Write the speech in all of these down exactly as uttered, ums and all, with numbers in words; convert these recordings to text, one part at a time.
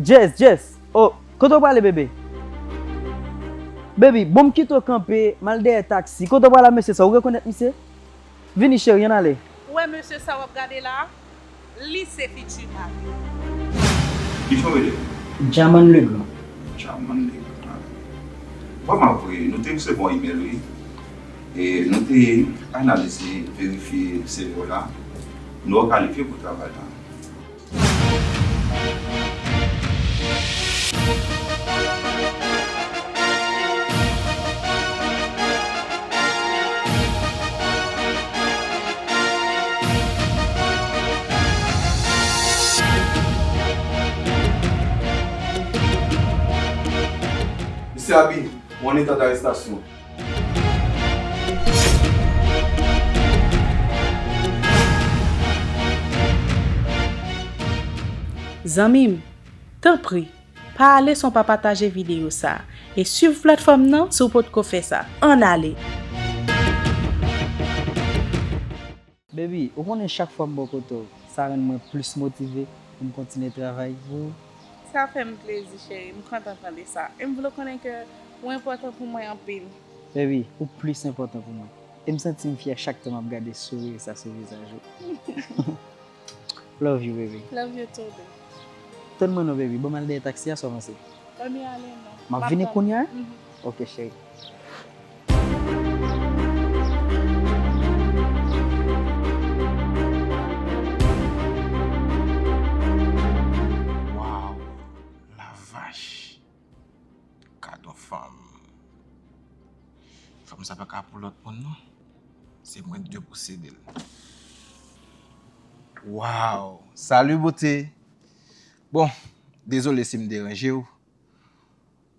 Jess, Jess! Oh, kote w prale, bebe? Baby, bon, m kite w kanpe, m al dèyè taksi. Kote w prale a mesye sa? Ou rekonèt misye? Vini, cheri, ann ale. Ou wè mesye sa w ap gade la a? Li se fiti mari m. Ki jan w rele? Jaman Legrand. Jaman Legrand. Vrèman vre, nou te resevwa yon imèl, wi. E nou te analize, verifye C V w la. Nou wè w kalifye pou travay la. Mesye Abi, ou an eta darestasyon. Zanmi m, tanpri, pa ale san w pa pataje videyo sa a e swiv platfòm nan si w potko fè sa. Ann ale! Baby, ou konnen chak fwa m bò kote w, sa rann mwen plis motive pou m kontinye travay pou ou. Sa fè m plezi, cheri. M kontan tande sa. E m vle w konnen ke ou enpòtan pou mwen anpil. Baby, ou plis enpòtan pou mwen. E m santi m fyè chak tan m ap gade souri sa sou vizaj ou. Love you, baby. Love you too, baby. Tann mwen non, baby. Bon, m al dèyè taksi a, sa w panse? Ebyen, ale non. M ap vini kounye a? Mhm. Ok, cheri. Waw, lavach. Gad yon fanm. Fanm sa pa ka pou lòt moun, non. Se mwen k dwe posede l. Waw! Salut, beauté! Bon, dezole si m deranje w.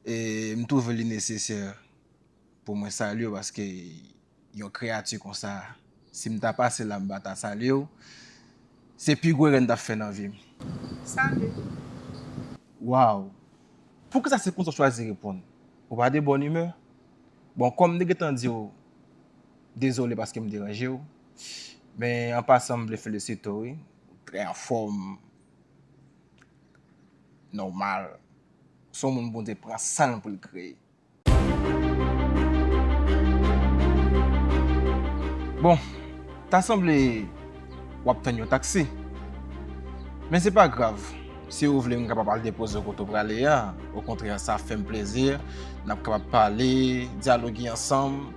E m twouve li nesesè pou mwen salye w, paske yon kreyati konsa, si m ta pase la, m pa ta salye w, se pi gwo erè m t ap fè nan vi m. Salye. Waw! Poukisa se konsa w chwazi reponn? Ou pa de bòn imè? Bon, kòm m te gentan di w, dezole paske m deranje w, men an pasan, m vle felisite w, wi. Ou trè anfòm. Nòmal. Se yon moun Bondye pran san l pou l kreye. Bon, ta sanble w ap tann yon taksi. Men se pa grav. Si ou vle, m kapab al depoze w kote w prale a. Okontrè, sa fè m plezi. N ap kapab pale, dyaloge ansanm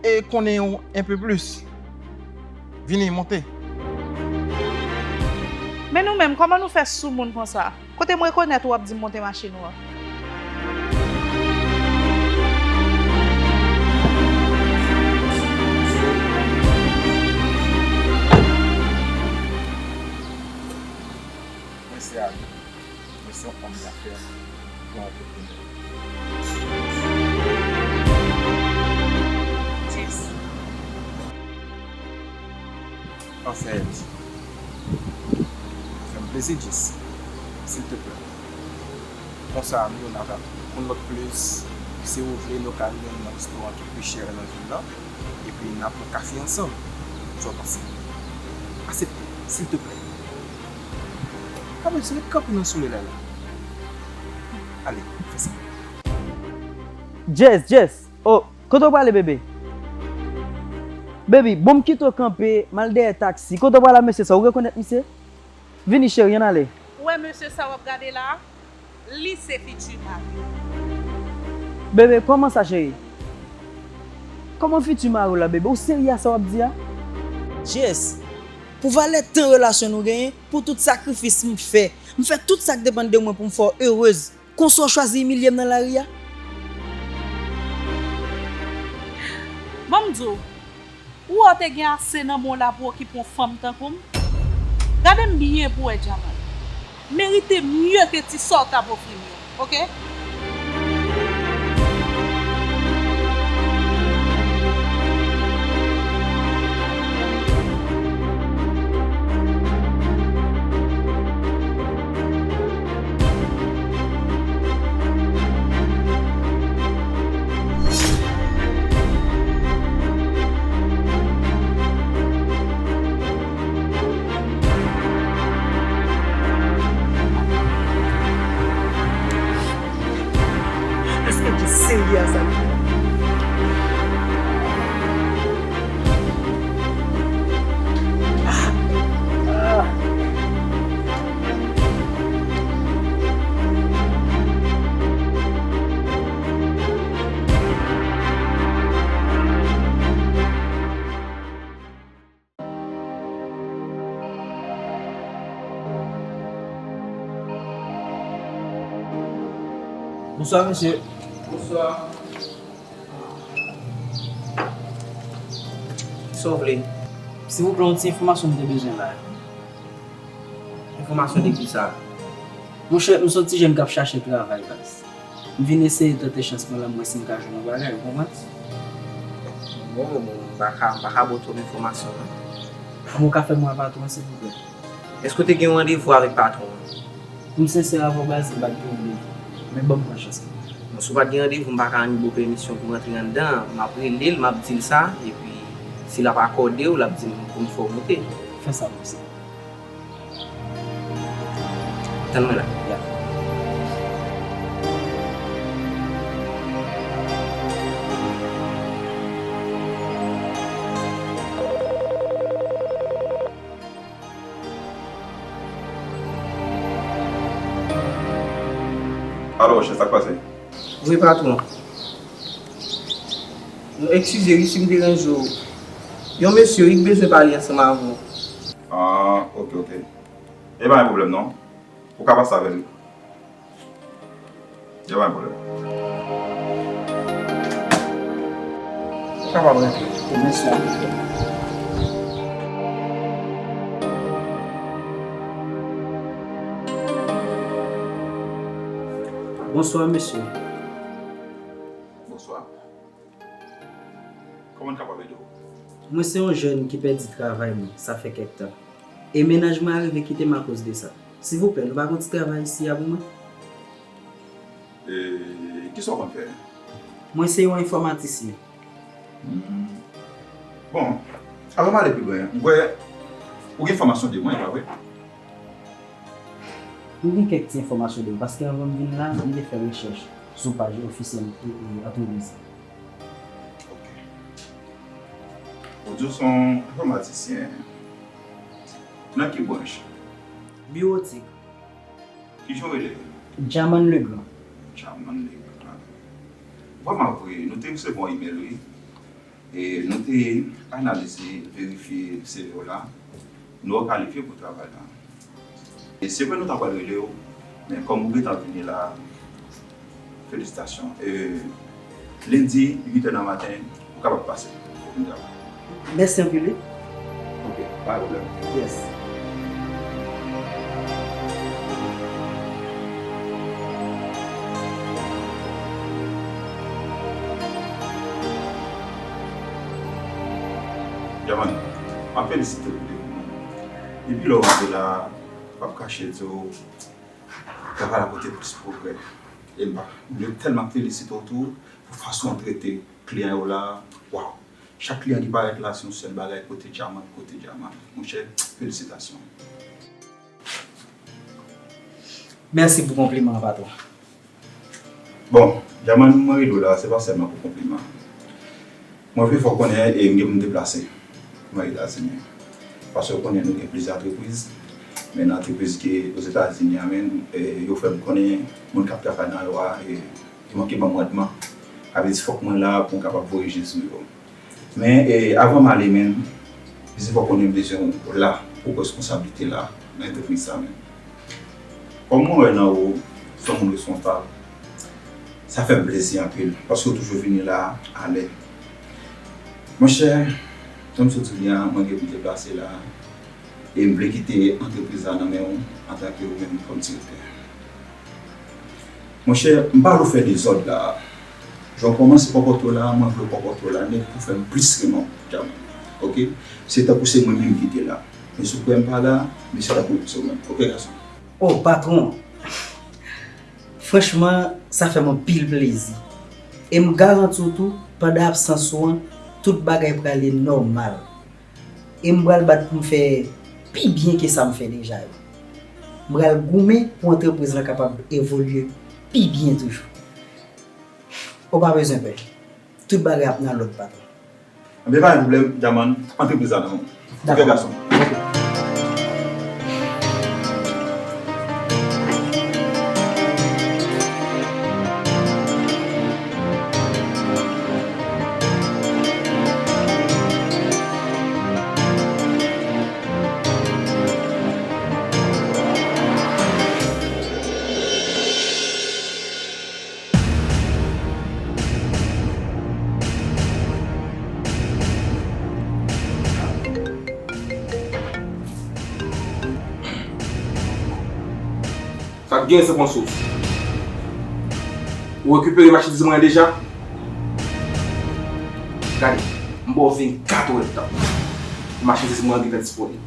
e konnen w enpe plis. Vini, monte. Men nou menm, kòman nou fè soumoun konsa? Kote m rekonèt ou, w ap di m monte machin ou an. Mwen se Alex. Mwen se yon òm dafè, yon antreprenè. Jess. Anfèt, fè m plezi, Jess, silteplè. Konsa, nou youn ap konn lòt plis. Si ou vle, nou ka al nan restoran ki pi chè nan vil la. Epi n a pran kafe ansanm. Sa w panse? Aksepte, silteplè. Pa bezwen kanpe nan solèy la, la. Ale, fè sa. Jess, Jess! Oh, kote w prale, bebe? Baby, bon, m kite w kanpe, m al dèyè taksi. Kote w prale a mesye sa? Ou rekonèt misye? Vini, cheri, ann ale. Ou wè mesye sa w ap gade la a? Li se fiti mari m. Bebe, kòman sa, cheri? Kòman fiti mari w la, bebe? Ou serye a sa w ap di a? Jess, pou valè tan relasyon nou genyen, pou tout sakrifis m fè, m fè tout sa k depann de mwen pou m fè w erez. Konsa w chwazi imilye m nan lari a? Ban m di w, ou wè w te gen ase nan men w la pou w okipe yon fanm tankou m? Gade m byen pou w wè, Djaman. M merite mye ke ti sa w t ap ofri m yo, oke? Bonswa, mesye. Bonswa. Kisa w vle? Silvouplè, yon ti enfòmasyon m te bezwen la. Enfòmasyon de kisa? Monchè, m se yon ti jèn k ap chache travay, baz. M vin eseye tante chans mwen la, m wè si m ka jwenn yon bagay, ou konprann? Bon, bon, m pa ka, m pa ka ba w twòp enfòmasyon, non. Kòman w ka fè m wè patwon an, silvouplè? Èske w te gen yon randevou avèk patwon an? Pou m sensè avè w, baz, m pa t gen randevou. Men ban m pran chans mwen. Bon, si w pa t gen randevou, m pa ka annik ba w pèmisyon pou w rantre anndan an. M ap rele l, m ap di l sa, epi si l ap akòde w, l ap di m pou m fè w moute. Fè sa pou mwen, silvouplè. Tann mwen la. Ya. Alo, chèf, sa k pase? Wi, patwon. Non, eskize wi si m deranje w. Yon mesye wi k bezwen pale ansanm avè w. Ah, ok, ok. E pa gen pwoblèm non. Ou ka pase avè l wi. Yo, pa gen pwoblèm. Ou kapab rantre. Mèsi anpil. Bonswa, mesye. Bonswa. Kòman n kapab ede w? Mwen se yon jèn ki pèdi travay mwen, sa fè kèk tan. E mennaj mwen arive kite m akoz de sa. Silvouplè, nou pa gon ti travay isi a pou mwen? E kisa w konn fè? Mwen se yon enfòmatisyen. Hmm. Bon, avan m ale pi lwen, m kwè ou gen enfòmasyon de mwen, e pa vre? M gen kèk ti enfòmasyon de ou, paske anvan m vin la, m te fè rechèch sou paj ofisyèl, e, e, antrepriz la. Ok. Ou di w se yon enfòmatisyen. Nan ki branch? Biwotik. Kijan w rele? Jaman Legrand. Jaman Legrand. Vrèman vre, nou te resevwa yon imèl, wi. E nou te analize, verifye C V w la. Nou wè w kalifye pou travay la. E se vre nou ta pral rele w, men kòm ou gentan vini la, felisitasyon. E lendi, uit è nan maten, ou kapab pase pou vin travay. Mèsi anpil, wi. Ok, pa gen pwoblèm. Yes. Jaman, m ap felisite w pou devouman w. Depi lè w rantre la, m p ap kache di w, travay la pote plis pwogrè. E m pa, m tèlman felisite w tou pou fason w trete kliyan yo la. Waw! Chak kliyan ki parèt la, se yon sèl bagay, kote Jaman, kote Jaman. Monchè, felisitasyon. Mèsi pou konpliman an, patwon. Bon, Jaman, mwen rele w la, se pa sèlman pou konpliman. Mwen vle fè w konnen, e, m gen pou m deplase. Mwen Etazini. Paske w konnen nou gen plizyè antrepriz, men nan antrepriz ki Ozetazini an menm, e, yo fè m konnen moun k ap travay nan yo a, e, yo manke ban m randman. Sa vle di fòk mwen la pou m kapab voye je sou yo. Men, e, avan m ale menm, Bizifò konnen m bezwen w la pou pran responsablite la nan antrepriz sa menm. Kòm mwen wè nan ou, se yon moun responsab, sa fè m plezi anpil, paske w toujou vini la alè. Monchè, jan m sot di w li a, mwen gen pou m deplase la, e m vle kite antrepriz la nan men w antanke ou menm kòm direktè. Monchè, m pa vle w fè dezòd la. Jan w kòmanse kòkòte w la, mwen vle w kòkòte w la nèt pou fè m plis renmen w, Jaman. Oke? Se tankou se mwen menm ki te la. Men si w kwè m pa la, men se tankou se w menm. Oke, gason? O, patwon! Franchman, sa fè m anpil plezi. E m garanti w tou, pandan absans ou an, tout bagay prale nòmal. E m pral bat pou m fè pi byen ke sa m fè deja yo. M pral goumen pou antrepriz lan kapab evolye pi byen toujou. Ou pa bezwen pè. Tout bagay ap nan lòd, patwon. Enben, pa gen pwoblèm, Jaman, antrepriz la nan men w. Dakò. Oke, gason. Oke. Sa k genyen san pran souf? Ou rekipere machandiz mwen an deja? Gade, m ba w vennkat èdtan pou machandiz mwen an gentan disponib.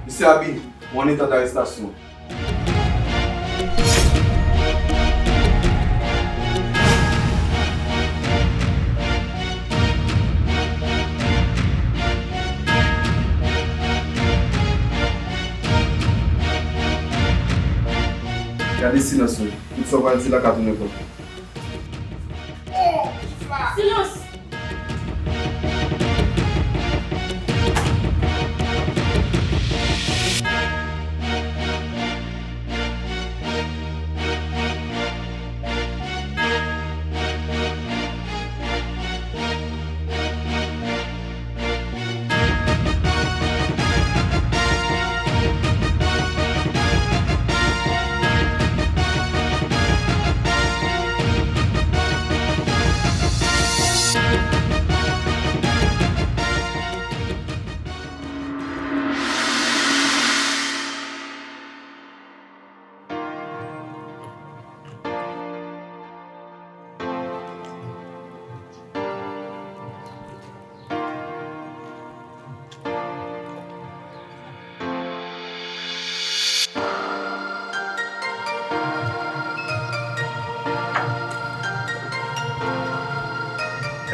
Mesye Abi, ou an eta darestasyon. Gade silans ou. Tout sa w pral di la ka tounen kont ou. Silans!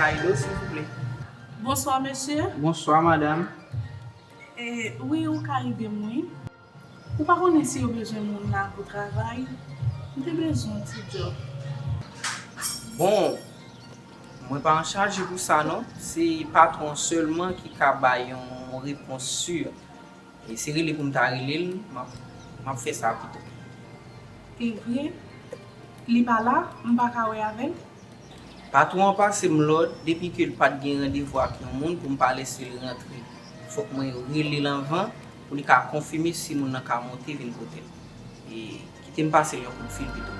Kaido, silvouplè. Bonswa, mesye. Bonswa, madanm. E, wi, ou ka ede m, wi. Ou pa konnen si yo bezwen moun la pou travay? M te bezwen yon ti djòb. Bon, mwen pa an chaje pou sa non. Se patwon an sèlman ki ka bay yon repons si. E se rele pou m ta rele l, m ap, m ap fè sa pito. E vre? Li pa la? M pa ka wè avè l? Patwon an pase m lòd, depi ke l pa t gen randevou ak yon moun, pou m pa lese l rantre. Fòk mwen rele l anvan pou li ka konfime si moun nan ka monte vin kote l. E kite m pase l yon kout fil pito.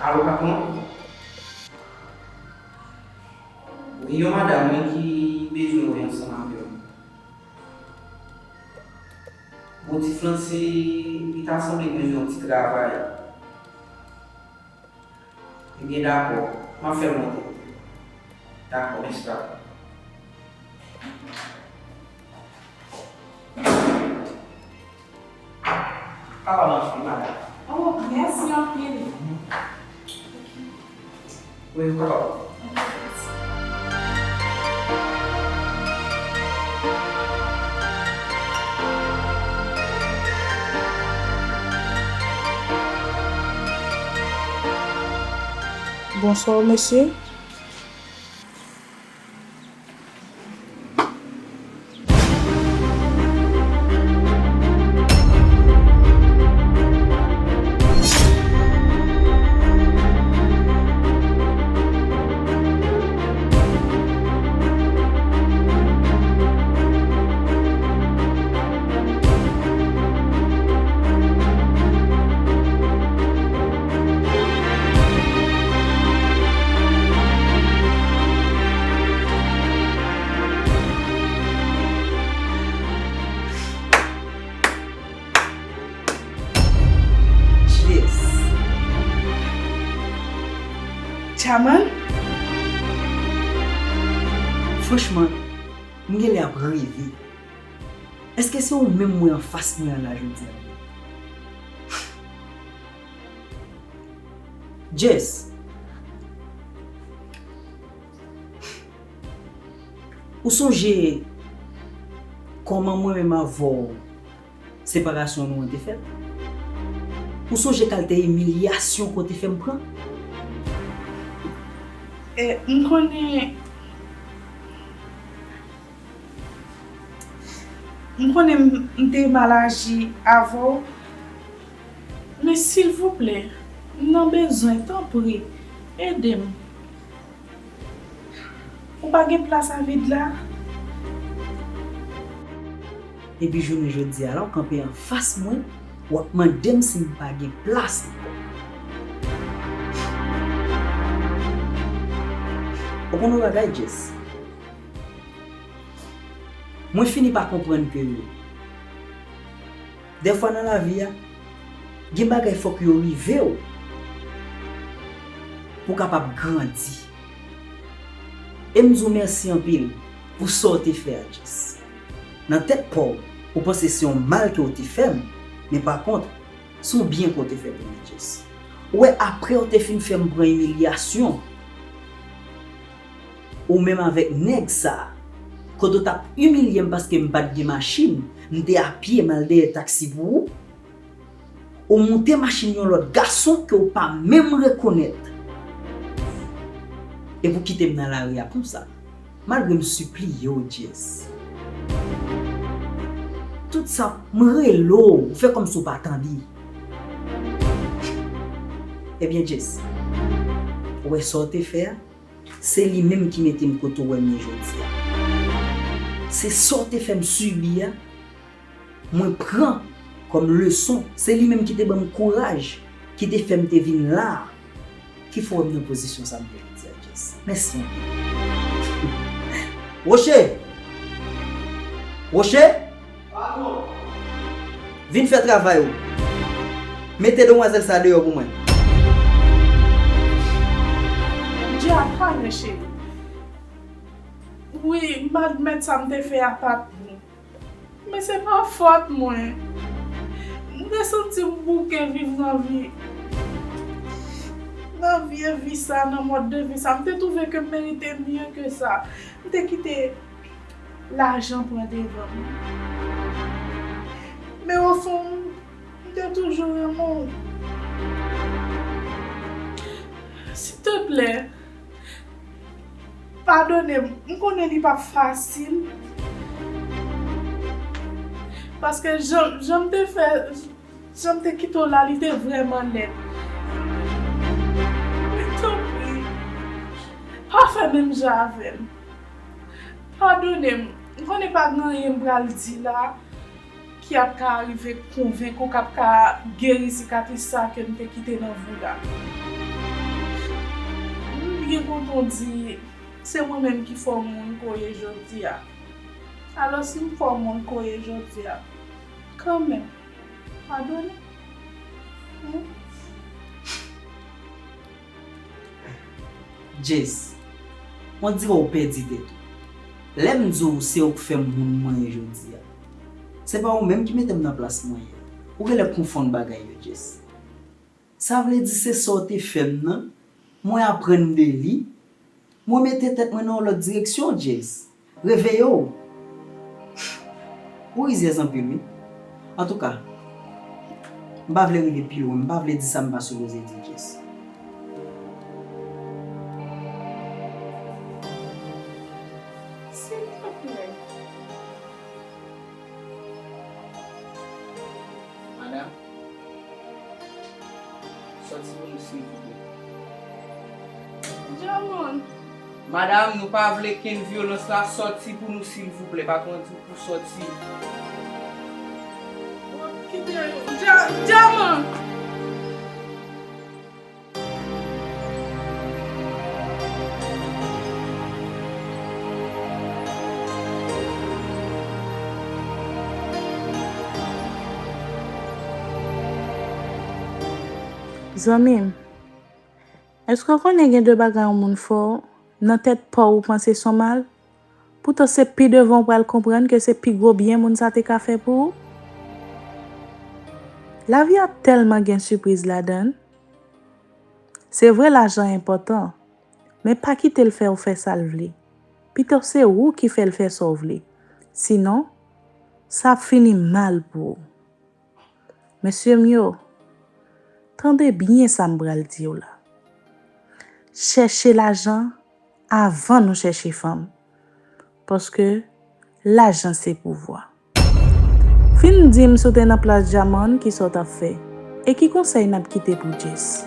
Alo, patwon? Wi, yon madanm wi ki bezwen wè ansanm avè w. Bon, ti Flanse, li ta sanble bezwen yon ti travay. Ebyen, dakò, m ap fè l monte. Dakò, mèsi, patwon. Papa m ap fè madanm. Oh, mèsi anpil. Wi, papa. Bonsoir, monsieur. Jess. Chaman? Franchman, m genlè ap reve. Èske se ou menm m wè anfas mwen an la jodi a? Jess, ou sonje kòman mwen menm avè w separasyon nou an te fèt? Ou sonje kalite imilyasyon ke w te fè m pran? E, m konnen, m konnen m, m te mal aji avè w, men silvouplè, m nan bezwen, tanpri, ede m. Ou pa gen plas a vid la? Epi jounen jodi a la, w kanpe anfas mwen, w ap mande m si m pa gen plas ankò. Ou konn yon bagay, Jess? Mwen fini pa konprann ke dèfwa nan lavi a, gen bagay fòk yo rive w pou w kapab grandi. E m di w mèsi anpil pou sa w te fè a, Jess. Nan tèt pa w, ou panse se yon mal ke w te fè m, men pa kont, se yon byen ke w te fè pou mwen, Jess. Ou wè, apre w te fin fè m pran imilyasyon, ou menm avèk nèg sa, kote w t ap imilye m paske m pa t gen machin, m te a pye, m al dèyè taksi pou ou. Ou moute machin yon lòt gason ke w pa menm rekonèt. Epi w kite m nan lari a konsa. Malgre m sipliye w, Jess. Tout sa, m rele w, ou fè kòmsi w pa tande. Ebyen, Jess, ou wè sa w te fè a? Se li menm ki mete m kote w wè m ye jodi a. Se sa w te fè m sibi a, mwen pran kòm leson. Se li menm ki te ban m kouraj, ki te fè m te vin la a, ki fè w wè m nan pozisyon sa m ye jodi a, Jess. Mèsi anpil. Roche! Roche! Patwon! Vin fè travay ou. Mete demwazèl sa deyò pou mwen. Dja pale, cheri. Wi, m admèt sa m te fè a pa t bon. Men se pa fòt mwen. M te santi m bouke viv nan vi, nan vye vi sa, nan mòd de vi sa. M te twouve ke m merite mye ke sa. M te kite lajan pran devan m. Men ofon, m te toujou renmen w. Silteplè, padone m. M konnen li p ap fasil. Paske jan, jan m te fè, jan m te kite w la, li te vrèman lèd. Men tanpri, pa fè menm jan avè m. Padone m. M konnen pa gen anyen m pral di la ki ap ka rive konvenk ou, k ap ka geri sikatris sa ke m te kite nan vou la. M byen kontan w di se mwen menm ki fè w moun ke w ye jodi a. Alò, si m fè w moun ke w ye jodi a, kanmenm, padone m. Jess, on dirè w pèdi tèt ou. Lè m di w se ou k fè m moun mwen ye jodi a, se pa ou menm ki mete m nan plas mwen ye. Ou genlè konfonn bagay yo, Jess. Sa vle di se sa w te fè m nan, mwen aprann de li, mwen mete tèt mwen nan yon lòt direksyon, Jess. Reveye w. Ou rizyèz anpil, wi. Antouka, m pa vle rive pi lwen, m pa vle di sa m pa sipoze di, Jess. Sòti pou nou, silvouplè. Djaman. Madanm, nou pa vle kenn vyolans la, sòti pou nou, silvouplè. Patwon an di w pou sòti. Kite yo. Dja-, Djaman. Zanmi m, èske w konnen gen de bagay yon moun fè w, nan tèt pa w ou panse s on mal? Poutan se pi devan w pral konprann ke se pi gwo byen moun sa te ka fè pou ou. Lavi a tèlman gen sipriz ladan l. Se vre lajan enpòtan, men pa kite l fè w fè sa l vle. Pito se ou ki fè l fè sa w vle. Sinon, sa ap fini mal pou ou. Mesye m yo, tande byen sa m pral di w la. Chèche lajan avan nou chèche fanm. Paske lajan se pouvwa. Fin di m si w te nan plas Djaman, kisa w t ap fè? E ki konsèy n ap kite pou Jess?